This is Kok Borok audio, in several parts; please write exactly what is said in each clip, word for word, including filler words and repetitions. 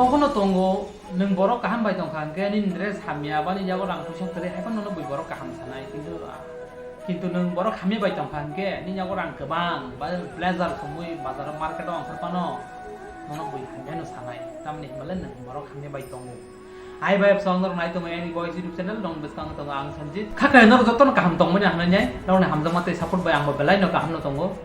Tokhno tongo, nwng borok kaham bai tongkha hwnkhe nini dress hamya, bani yago rang puisa kwrwi, hai phano nono bui borok kaham sanai. Kintu, kintu nwng borok hamya bai tongkha hwnkhe nini yago rang kwbang, ba blazer sumui bazaro market o ongkhor phano nono bui hamya no sanai. Tamni hwnba le nwng borok hamya bai tongo. Hai bai, bwskango norok nai tongo ani Voice YouTube channel, norok bwskango tongo ang Sanjit. Kha khe norok jotono kaham tongmani hamnai, norokni hamjakma tei support bai angbo belai no kaham no tongo.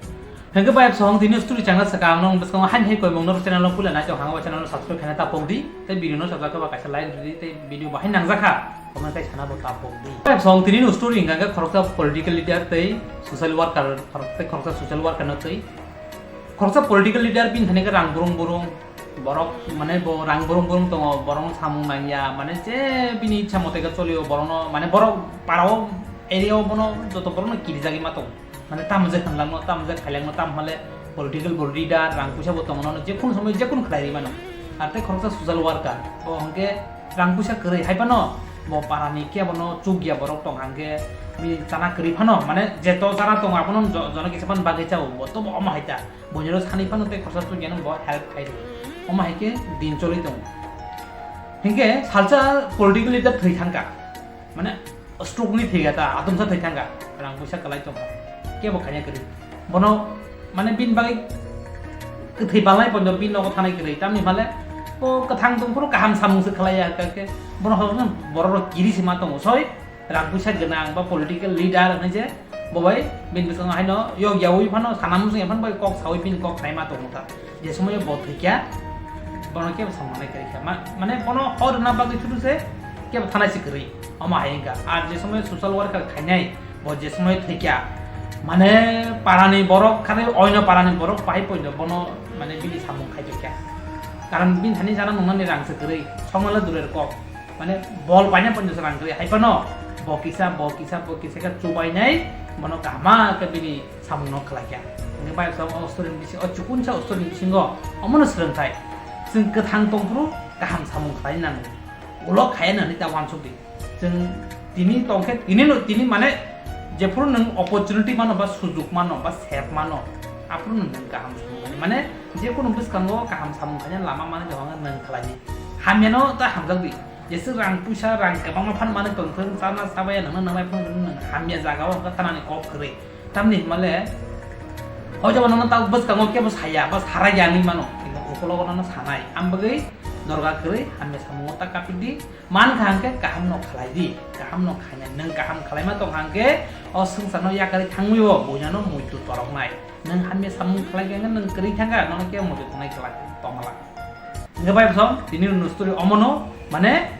Hwnkhe bai bwskango tini story channel saka ang norok bwskango haini hai koimung norok channel no puila nai tong, hwnba channel no subscribe khaina ta pokdi, tei video no sajak khe ba kaisa like rwdi, tei video bahai nangjak kha comment khai sana bo ta pokdi. Bai bwskango tini no story hwnkha khe khoroksa political leader tei social worker, khorok-, tei khoroksa social worker no tei khoroksa political leader bini thani khe rang burung burung, borok, mane, bo rang burung burung tongo, borokno samung nangya, mane, je bini ichha mote khe cholio, borokno, mane, borok parao, area o bono joto borokno kirijagwi ma tongo. Mane, tamo je hwnlangno, tamo je khailangno, tamo hwnle political bo leader, rang puisa bo tongo, nono jekunu somoy jekunu khlai rwi mano. Ar tei khoroksa social worker, bo hwnkhe rang puisa kwrwi, hai phano bo parani kebono chukya borok tong hwnkhe bini chana kwrwi phano, mane, jeto chana tongo, abono jo-, jono kisa phano bagwi chao, bo tobo omo hai ta. Buiniro sani phano tei khorsa chukya no bo help khai rw. Omo hai khe din choli tongo. Hinkhe salsa political leader thwi thangkha. Mane stroke ni thwi kha ta, atomsa thwi thangkha. Rang puisa kwlai tongkha. Kebo khaina kwrwi. Bono mane bini bagwi kwthwi balnai poito bini nogo thanai kwrwi. Tamni hwnle bo kwthang tong phuru kaham samung se khlai ya khe. Bono hwnle borok rok kiri se ma tongo. Soi rang puisa gwnang ba political leader hwnwi je bo bai bini bwskango haino yokyaui phano sana muchung ya phano bai kok saui bini kok khnai ma tongo ta. Je somoyo bo thwikya, bono kebo samung nai kwrwi kha. Ma-, mane bono hor rwna bagwi sudu se kebo thanai se kwrwi. Omo hai wngkha. Ar je somoyo social worker khainai, bo je somoyo thwikya, mane parani borok khare oino parani borok pai poino bono mane bini samung khai tongkya. Karon bini thani jana nungnani rang se kwrwi, songmala durer kok. Mane bol paina ponchash rang kwrwi, hai phano bo kisa, bo kisa, bo kisa khe chubainai, bono kaham khe bini samungno khlai kha. Hwnkhe bai bwskango o story ni bisi-, o chukun sa o story ni bisingo omono swrwngthai. Chwng kwthang tong phuru kaham samung khlai nango. Ulo khaya nani ta uansuk di. Chwng tini tong khe, tini no, tini mane jephuru nwng opportunity mano ba sujug mano ba sep mano, aphuru nwng kaham samung khlai. Mane jekunu bwskango kaham samung khlaina lama mani jahonga nwng khlai di. Hamyano ta hamjak di. Jeswk rang puisa, rang kwbangma phan manwi tongthwng, chana chabaya nangna nangnai phano nwng hamya jagao hwnkha thanani kok kwrwi. Tamni hwnmale, hoijoba nono ta bwskango kebo saya ba sara ya wngwi mano, kintu ukologo nono sanai. Ambagwi dorga kwrwi hamya samungo ta kapikdi, mankha hwnkhe kahamno khlaidi, kahamno khainai. Nwng kaham khlaima tongkha hwnkhe o swngcharno yakarwi thangwi o buinano muitu toroknai. Nwng hamya samung khlai khe nwng kwrwi thangkha, nono kebo muitu tongnai kwlak tongmala. Hwnkhe bai bwsong tini ni story omono, mane,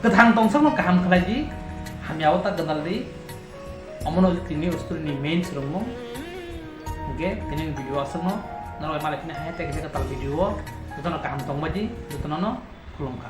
kwthang tongsokno kaham khlai di, hamya o ta gwdal di, omono tini story ni main swrwngmung. Hwnkhe tini ni video aswkno, norok malai phini hai tei kaisa kwtal video o, jotono kaham tongbai di, jotono no khulumkha.